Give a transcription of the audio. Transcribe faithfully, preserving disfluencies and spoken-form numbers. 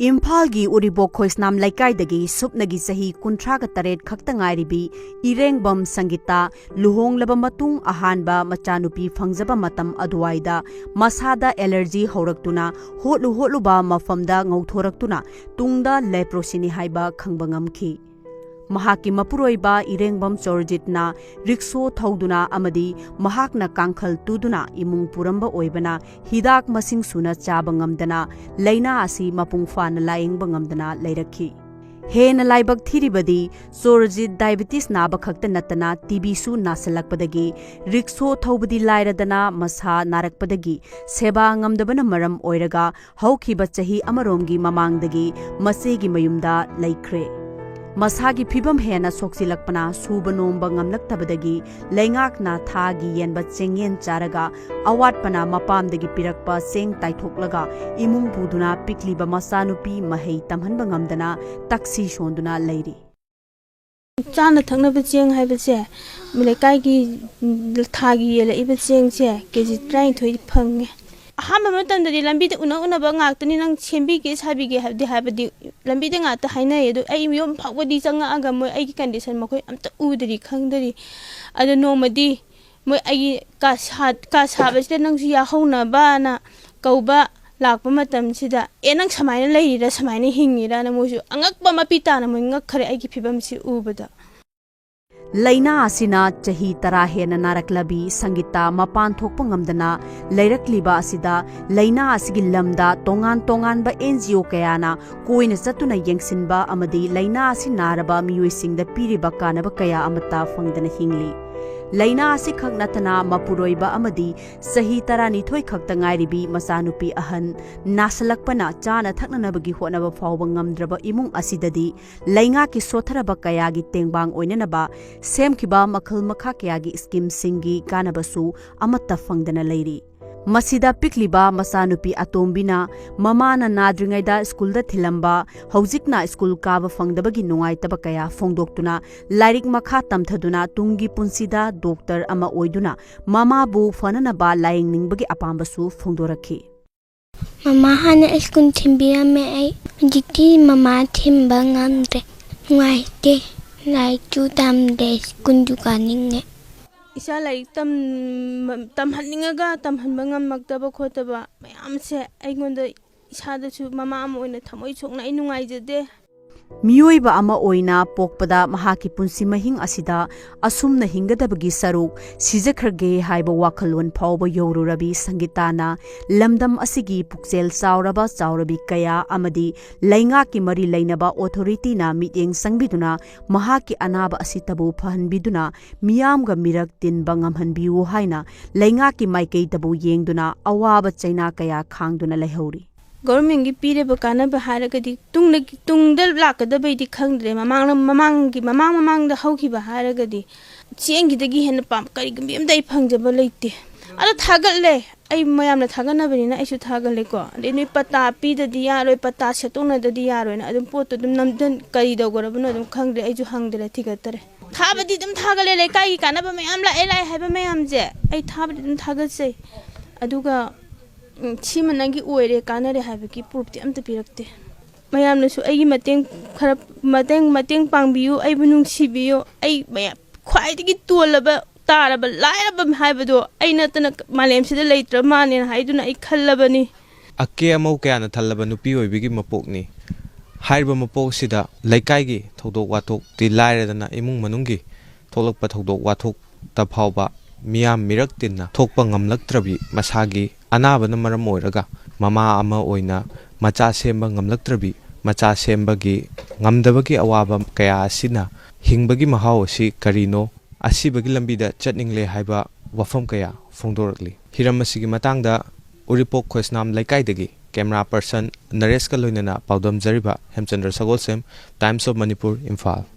ꯏꯝꯐꯥꯜꯒꯤ ꯎꯔꯤꯄꯣꯛ ꯈꯣꯏꯁꯅꯥꯝ ꯂꯩꯀꯥꯏꯗꯒꯤ ꯁꯨꯞꯅꯒꯤ ꯆꯍꯤ ꯀꯨꯟꯊ꯭ꯔꯥꯒ ꯇꯔꯦꯠ ꯈꯛꯇ ꯉꯥꯏꯔꯤꯕꯤ ꯏꯔꯦꯡꯕꯝ ꯁꯪꯒꯤꯇꯥ ꯂꯨꯍꯣꯡꯂꯕ ꯃꯇꯨꯡ ꯑꯍꯥꯟꯕ ꯃꯆꯥꯅꯨꯄꯤ ꯐꯪꯖꯕ ꯃꯇꯝ ꯑꯗꯨꯋꯥꯏꯗ ꯃꯁꯥꯗ ꯑꯦꯂꯔꯖꯤ ꯍꯧꯔꯛꯇꯨꯅ ꯍꯣꯠꯂꯨ ꯍꯣꯠꯂꯨꯕ ꯃꯐꯝꯗ ꯉꯧꯊꯣꯔꯛꯇꯨꯅ ꯇꯨꯡꯗ ꯂꯦꯄ꯭ꯔꯣꯁꯤꯅꯤ ꯍꯥꯏꯕ ꯈꯪꯕ ꯉꯝꯈꯤ꯫ ꯃꯍꯥꯛꯀꯤ ꯃꯄꯨꯔꯣꯏꯕ ꯏꯔꯦꯡꯕꯝ ꯆꯣꯔꯖꯤꯠꯅ ꯔꯤꯛꯁꯣ ꯊꯧꯗꯨꯅ ꯑꯃꯗꯤ ꯃꯍꯥꯛꯅ ꯀꯥꯡꯈꯜ ꯇꯨꯗꯨꯅ ꯏꯃꯨꯡ ꯄꯨꯔꯝꯕ ꯑꯣꯏꯕꯅ ꯍꯤꯗꯥꯛ ꯃꯁꯤꯡ ꯁꯨꯅ ꯆꯥꯕ ꯉꯝꯗꯅ ꯂꯥꯏꯅꯥ ꯑꯁꯤ ꯃꯄꯨꯡ ꯐꯥꯅ ꯂꯥꯌꯦꯡꯕ ꯉꯝꯗꯅ ꯂꯩꯔꯛꯈꯤ꯫ ꯍꯦꯟꯅ ꯂꯥꯏꯕꯛ ꯊꯤꯔꯤꯕꯗꯤ ꯆꯣꯔꯖꯤꯠ ꯗꯥꯏꯕꯤꯇꯤꯁ ꯅꯥꯕ ꯈꯛꯇ ꯅꯠꯇꯅ ꯇꯤꯕꯤꯁꯨ ꯅꯥꯁꯤꯜꯂꯛꯄꯗꯒꯤ ꯔꯤꯛꯁꯣ ꯊꯧꯕꯗꯤ ꯂꯥꯏꯔꯗꯅ ꯃꯁꯥ ꯅꯥꯔꯛꯄꯗꯒꯤ ꯁꯦꯕꯥ ꯉꯝꯗꯕꯅ ꯃꯔꯝ ꯑꯣꯏꯔꯒ ꯍꯧꯈꯤꯕ ꯆꯍꯤ ꯑꯃꯔꯣꯝꯒꯤ ꯃꯃꯥꯡꯗꯒꯤ ꯃꯆꯦꯒꯤ ꯃꯌꯨꯝꯗ ꯂꯩꯈ꯭ꯔꯦ꯫ ꯃꯁꯥꯒꯤ ꯐꯤꯕꯝ ꯍꯦꯟꯅ ꯁꯣꯛꯆꯤꯜꯂꯛꯄꯅ ꯁꯨꯕ ꯅꯣꯝꯕ ꯉꯝꯂꯛꯇꯕꯗꯒꯤ ꯂꯩꯉꯥꯛꯅ ꯊꯥꯒꯤ ꯌꯦꯟꯕ ꯆꯦꯡꯌꯦꯟ ꯆꯥꯔꯒ ꯑꯋꯥꯠꯄꯅ ꯃꯄꯥꯝꯗꯒꯤ ꯄꯤꯔꯛꯄ ꯆꯦꯡ ꯇꯥꯏꯊꯣꯛꯂꯒ ꯏꯃꯨꯡ ꯄꯨꯗꯨꯅ ꯄꯤꯛꯂꯤꯕ ꯃꯆꯥꯅꯨꯄꯤ ꯃꯍꯩ ꯇꯝꯍꯟꯕ ꯉꯝꯗꯅ ꯇꯛꯁꯤ ꯁꯣꯟꯗꯨꯅ ꯂꯩꯔꯤ꯫ ꯆꯥꯅ ꯊꯛꯅꯕ ꯆꯦꯡ ꯍꯥꯏꯕꯁꯦ ꯂꯩꯀꯥꯏꯒꯤ ꯊꯥꯒꯤ ꯌꯦꯜꯂꯛꯏꯕ ꯆꯦꯡꯁꯦ ꯀꯦ ꯖꯤ ꯇꯔꯥꯅꯤꯊꯣꯏ ꯐꯪꯉꯦ꯫ ꯑꯍꯥꯟꯕ ꯃꯇꯝꯗꯗꯤ ꯂꯝꯕꯤꯗ ꯎꯅ ꯎꯅꯕ ꯉꯥꯛꯇꯅꯤ, ꯅꯪ ꯁꯦꯝꯕꯤꯒꯦ ꯁꯥꯕꯤꯒꯦ ꯍꯥꯏꯕꯗꯤ ꯍꯥꯏꯕꯗꯤ ꯂꯝꯕꯤꯗ ꯉꯥꯛꯇ ꯍꯥꯏꯅꯩ꯫ ꯑꯗꯨ ꯑꯩ ꯌꯨꯝ ꯐꯥꯎꯕꯗꯤ ꯆꯪꯉꯛꯑꯒ ꯃꯣꯏ ꯑꯩꯒꯤ ꯀꯟꯗꯤꯁꯟ ꯃꯈꯣꯏ ꯑꯝꯇ ꯎꯗ꯭ꯔꯤ ꯈꯪꯗ꯭ꯔꯤ꯫ ꯑꯗꯣ ꯅꯣꯡꯃꯗꯤ ꯃꯣꯏ ꯑꯩꯒꯤ ꯀꯥ ꯁꯥ- ꯀꯥ ꯁꯥꯕꯁꯤꯗ ꯅꯪꯁꯨ ꯌꯥꯍꯧꯅꯕꯅ ꯀꯧꯕ ꯂꯥꯛꯄ ꯃꯇꯝꯁꯤꯗ, "ꯑꯦ, ꯅꯪ ꯁꯨꯃꯥꯏꯅ ꯂꯩꯔꯤꯔꯥ, ꯁꯨꯃꯥꯏꯅ ꯍꯤꯡꯉꯤꯔꯥꯅ?" ꯃꯣꯏꯁꯨ ꯑꯉꯛꯄ ꯃꯄꯤ ꯇꯥꯅ ꯃꯣꯏ ꯉꯛꯈ꯭ꯔꯦ ꯑꯩꯒꯤ ꯐꯤꯕꯝꯁꯤ ꯎꯕꯗ꯫ ꯂꯥꯏꯅꯥ ꯑꯁꯤꯅ ꯆꯍꯤ ꯇꯔꯥ ꯍꯦꯟꯅ ꯅꯥꯔꯛꯂꯕꯤ ꯁꯪꯒꯤꯇꯥ ꯃꯄꯥꯟ ꯊꯣꯛꯄ ꯉꯝꯗꯅ ꯂꯩꯔꯛꯂꯤꯕ ꯑꯁꯤꯗ ꯂꯥꯏꯅꯥ ꯑꯁꯤꯒꯤ ꯂꯝꯗ ꯇꯣꯉꯥꯟ ꯇꯣꯉꯥꯟꯕ ꯑꯦꯟ ꯖꯤ ꯑꯣ ꯀꯌꯥꯅ ꯀꯣꯏꯅ ꯆꯠꯇꯨꯅ ꯌꯦꯡꯁꯤꯟꯕ ꯑꯃꯗꯤ ꯂꯥꯏꯅꯥ ꯑꯁꯤ ꯅꯥꯔꯕ ꯃꯤꯑꯣꯏꯁꯤꯡꯗ ꯄꯤꯔꯤꯕ ꯀꯥꯟꯅꯕ ꯀꯌꯥ ꯑꯃꯠꯇ ꯐꯪꯗꯅ ꯍꯤꯡꯂꯤ꯫ ꯂꯥꯏꯅꯥ ꯑꯁꯤꯈꯛ ꯅꯠꯇꯅ ꯃꯄꯨꯔꯣꯏꯕ ꯑꯃꯗꯤ ꯆꯍꯤ ꯇꯔꯥꯅꯤꯊꯣꯏ ꯈꯛꯇ ꯉꯥꯏꯔꯤꯕꯤ ꯃꯆꯥꯅꯨꯄꯤ ꯑꯍꯟ ꯅꯥꯁꯤꯜꯂꯛꯄꯅ ꯆꯥꯅ ꯊꯛꯅꯅꯕꯒꯤ ꯍꯣꯠꯅꯕ ꯐꯥꯎꯕ ꯉꯝꯗ꯭ꯔꯕ ꯏꯃꯨꯡ ꯑꯁꯤꯗꯗꯤ ꯂꯩꯉꯥꯛꯀꯤ ꯁꯣꯠꯊꯔꯕ ꯀꯌꯥꯒꯤ ꯇꯦꯡꯕꯥꯡ ꯑꯣꯏꯅꯅꯕ ꯁꯦꯝꯈꯤꯕ ꯃꯈꯜ ꯃꯈꯥ ꯀꯌꯥꯒꯤ ꯁ꯭ꯀꯤꯝꯁꯤꯡꯒꯤ ꯀꯥꯟꯅꯕꯁꯨ ꯑꯃꯠꯇ ꯐꯪꯗꯅ ꯂꯩꯔꯤ꯫ ꯃꯁꯤꯗ ꯄꯤꯛꯂꯤꯕ ꯃꯆꯥꯅꯨꯄꯤ ꯑꯇꯣꯝꯕꯤꯅ ꯃꯃꯥꯅ ꯅꯥꯗ꯭ꯔꯤꯉꯩꯗ ꯁ꯭ꯀꯨꯜꯗ ꯊꯤꯜꯂꯝꯕ, ꯍꯧꯖꯤꯛꯅ ꯁ꯭ꯀꯨꯜ ꯀꯥꯕ ꯐꯪꯗꯕꯒꯤ ꯅꯨꯡꯉꯥꯏꯇꯕ ꯀꯌꯥ ꯐꯣꯡꯗꯣꯛꯇꯨꯅ ꯂꯥꯏꯔꯤꯛ ꯃꯈꯥ ꯇꯝꯊꯗꯨꯅ ꯇꯨꯡꯒꯤ ꯄꯨꯟꯁꯤꯗ ꯗꯣꯛꯇꯔ ꯑꯃ ꯑꯣꯏꯗꯨꯅ ꯃꯃꯥꯕꯨ ꯐꯅꯅꯕ ꯂꯥꯌꯦꯡꯅꯤꯡꯕꯒꯤ ꯑꯄꯥꯝꯕꯁꯨ ꯐꯣꯡꯗꯣꯔꯛꯈꯤ꯫ ꯃꯃꯥ ꯍꯥꯟꯅ ꯁ꯭ꯀꯨꯜ ꯊꯤꯟꯕꯤꯔꯝꯃꯦ ꯑꯩ꯫ ꯍꯧꯖꯤꯛꯇꯤ ꯃꯃꯥ ꯊꯤꯟꯕ ꯉꯝꯗ꯭ꯔꯦ꯫ ꯅꯨꯡꯉꯥꯏꯇꯦ꯫ ꯂꯥꯏꯔꯤꯛꯁꯨ ꯇꯝꯗꯦ, ꯁ꯭ꯀꯨꯜꯁꯨ ꯀꯥꯅꯤꯡꯉꯦ꯫ ꯏꯆꯥ ꯂꯥꯏꯔꯤꯛ ꯇꯝ-, ꯇꯝꯍꯟꯅꯤꯡꯉꯒ ꯇꯝꯍꯟꯕ ꯉꯝꯃꯛꯇꯕ ꯈꯣꯠꯇꯕ ꯃꯌꯥꯝꯁꯦ ꯑꯩꯉꯣꯟꯗ, ꯏꯁꯥꯗꯁꯨ ꯃꯃꯥ ꯑꯃ ꯑꯣꯏꯅ ꯊꯃꯣꯏ ꯁꯣꯛꯅ ꯑꯩ ꯅꯨꯡꯉꯥꯏꯖꯗꯦ꯫ ꯃꯤꯑꯣꯏꯕ ꯑꯃ ꯑꯣꯏꯅ ꯄꯣꯛꯄꯗ ꯃꯍꯥꯛꯀꯤ ꯄꯨꯟꯁꯤ ꯃꯍꯤꯡ ꯑꯁꯤꯗ ꯑꯁꯨꯝꯅ ꯍꯤꯡꯒꯗꯕꯒꯤ ꯁꯔꯨꯛ ꯁꯤꯖꯈ꯭ꯔꯒꯦ ꯍꯥꯏꯕ ꯋꯥꯈꯜꯂꯣꯟ ꯐꯥꯎꯕ ꯌꯧꯔꯨꯔꯕꯤ ꯁꯪꯒꯤꯇꯥꯅ ꯂꯝꯗꯝ ꯑꯁꯤꯒꯤ ꯄꯨꯛꯆꯦꯜ ꯆꯥꯎꯔꯕ ꯆꯥꯎꯔꯕꯤ ꯀꯌꯥ ꯑꯃꯗꯤ ꯂꯩꯉꯥꯛꯀꯤ ꯃꯔꯤ ꯂꯩꯅꯕ ꯑꯣꯊꯣꯔꯤꯇꯤꯅ ꯃꯤꯠꯌꯦꯡ ꯆꯪꯕꯤꯗꯨꯅ ꯃꯍꯥꯛꯀꯤ ꯑꯅꯥꯕ ꯑꯁꯤꯇꯕꯨ ꯐꯍꯟꯕꯤꯗꯨꯅ ꯃꯤꯌꯥꯝꯒ ꯃꯤꯔꯛ ꯇꯤꯟꯕ ꯉꯝꯍꯟꯕꯤꯌꯨ ꯍꯥꯏꯅ ꯂꯩꯉꯥꯛꯀꯤ ꯃꯥꯏꯀꯩꯗꯕꯨ ꯌꯦꯡꯗꯨꯅ ꯑꯋꯥꯕ ꯆꯩꯅꯥ ꯀꯌꯥ ꯈꯥꯡꯗꯨꯅ ꯂꯩꯍꯧꯔꯤ꯫ ꯒꯣꯔꯃꯦꯟꯒꯤ ꯄꯤꯔꯤꯕ ꯀꯥꯟꯅꯕ ꯍꯥꯏꯔꯒꯗꯤ ꯇꯨꯡꯗ, ꯇꯨꯡꯗ ꯂꯥꯛꯀꯗꯕꯩꯗꯤ ꯈꯪꯗ꯭ꯔꯦ꯫ ꯃꯃꯥꯡ, ꯃꯃꯥꯡꯒꯤ, ꯃꯃꯥꯡ ꯃꯃꯥꯡꯗ ꯍꯧꯈꯤꯕ ꯍꯥꯏꯔꯒꯗꯤ ꯆꯦꯡꯒꯤꯗꯒꯤ ꯍꯦꯟꯅ ꯄꯥꯝ-, ꯀꯔꯤꯒꯨꯝꯕ ꯑꯝꯇ ꯑꯩ ꯐꯪꯖꯕ ꯂꯩꯇꯦ꯫ ꯑꯗꯣ ꯊꯥꯒꯠꯂꯦ꯫ ꯑꯩ ꯃꯌꯥꯝꯅ ꯊꯥꯒꯠꯅꯕꯅꯤꯅ ꯑꯩꯁꯨ ꯊꯥꯒꯠꯂꯦꯀꯣ꯫ ꯑꯗꯩ ꯅꯣꯏ ꯄꯇꯥ ꯄꯤꯗꯗꯤ ꯌꯥꯔꯣꯏ, ꯄꯇꯥ ꯁꯦꯠꯇꯣꯛꯅꯗꯗꯤ ꯌꯥꯔꯣꯏꯅ ꯑꯗꯨꯝ ꯄꯣꯠꯇꯣ ꯑꯗꯨꯝ ꯅꯝꯗꯟ-, ꯀꯔꯤ ꯇꯧꯈ꯭ꯔꯕꯅꯣ ꯑꯗꯨꯝ ꯈꯪꯗ꯭ꯔꯦ, ꯑꯩꯁꯨ ꯍꯪꯗ꯭ꯔꯦ, ꯊꯤꯒꯠꯇꯔꯦ꯫ ꯊꯥꯕꯗꯤ ꯑꯗꯨꯝ ꯊꯥꯒꯠꯂꯦ, ꯂꯩꯀꯥꯏꯒꯤ ꯀꯥꯟꯅꯕ ꯃꯌꯥꯝ ꯂꯥꯛꯑꯦ, ꯂꯥꯛꯑꯦ ꯍꯥꯏꯕ ꯃꯌꯥꯝꯁꯦ ꯑꯩ ꯊꯥꯕꯗꯤ ꯑꯗꯨꯝ ꯊꯥꯒꯠꯆꯩ꯫ ꯑꯗꯨꯒ, ꯎꯝ, ꯁꯤꯃ ꯅꯪꯒꯤ ꯑꯣꯏꯔꯦ, ꯀꯥꯟꯅꯔꯦ ꯍꯥꯏꯕꯒꯤ ꯄ꯭ꯔꯨꯐꯇꯤ ꯑꯝꯇ ꯄꯤꯔꯛꯇꯦ꯫ ꯃꯌꯥꯝꯅꯁꯨ ꯑꯩꯒꯤ ꯃꯇꯦꯡ ꯈꯔ, ꯃꯇꯦꯡ, ꯃꯇꯦꯡ ꯄꯥꯡꯕꯤꯌꯨ, ꯑꯩꯕꯨ ꯅꯨꯡꯁꯤꯕꯤꯌꯨ꯫ ꯑꯩ ꯃꯌꯥꯝ, ꯈ꯭ꯋꯥꯏꯗꯒꯤ ꯇꯣꯜꯂꯕ, ꯇꯥꯔꯕ, ꯂꯥꯏꯔꯕ ꯍꯥꯏꯕꯗꯣ ꯑꯩ ꯅꯠꯇꯅ ꯃꯥꯂꯦꯝꯁꯤꯗ ꯂꯩꯇ꯭ꯔ ꯃꯥꯜꯂꯦꯅ ꯍꯥꯏꯗꯨꯅ ꯑꯩ ꯈꯜꯂꯕꯅꯤ꯫ ꯑꯀꯦ ꯑꯃꯧ ꯀꯌꯥꯅ ꯊꯜꯂꯕ ꯅꯨꯄꯤ ꯑꯣꯏꯕꯤꯒꯤ ꯃꯄꯣꯛꯅꯤ꯫ ꯍꯥꯏꯔꯤꯕ ꯃꯄꯣꯛ ꯑꯁꯤꯗ ꯂꯩꯀꯥꯏꯒꯤ ꯊꯧꯗꯣꯛ ꯋꯥꯊꯣꯛꯇꯤ ꯂꯥꯏꯔꯗꯅ ꯏꯃꯨꯡ ꯃꯅꯨꯡꯒꯤ ꯊꯣꯛꯂꯛꯄ ꯊꯧꯗꯣꯛ ꯋꯥꯊꯣꯛꯇ ꯐꯥꯎꯕ ꯃꯤꯌꯥꯝ ꯃꯤꯔꯛ ꯇꯤꯟꯅ ꯊꯣꯛꯄ ꯉꯝꯂꯛꯇ꯭ꯔꯕꯤ, ꯃꯁꯥꯒꯤ ꯑꯅꯥꯕꯅ ꯃꯔꯝ ꯑꯣꯏꯔꯒ ꯃꯃꯥ ꯑꯃ ꯑꯣꯏꯅ ꯃꯆꯥ ꯁꯦꯝꯕ ꯉꯝꯂꯛꯇ꯭ꯔꯕꯤ, ꯃꯆꯥ ꯁꯦꯝꯕꯒꯤ ꯉꯝꯗꯕꯒꯤ ꯑꯋꯥꯕ ꯀꯌꯥ ꯑꯁꯤꯅ ꯍꯤꯡꯕꯒꯤ ꯃꯍꯥꯎ ꯑꯁꯤ ꯀꯔꯤꯅꯣ, ꯑꯁꯤꯕꯒꯤ ꯂꯝꯕꯤꯗ ꯆꯠꯅꯤꯡꯂꯦ ꯍꯥꯏꯕ ꯋꯥꯐꯝ ꯀꯌꯥ ꯐꯣꯡꯗꯣꯔꯛꯂꯤ꯫ ꯍꯤꯔꯝ ꯑꯁꯤꯒꯤ ꯃꯇꯥꯡꯗ ꯎꯔꯤꯄꯣꯛ ꯈꯣꯏꯁꯅꯥꯝ ꯂꯩꯀꯥꯏꯗꯒꯤ ꯀꯦꯃꯦꯔꯥ ꯄꯔꯁꯟ ꯅꯔꯦꯁꯀ ꯂꯣꯏꯅꯅ ꯄꯥꯎꯗꯝꯖꯔꯤꯕ ꯍꯦꯝꯆꯟꯗ꯭ꯔ ꯁꯒꯣꯜꯁꯦꯝ, Times of Manipur, ꯏꯝꯐꯥꯜ꯫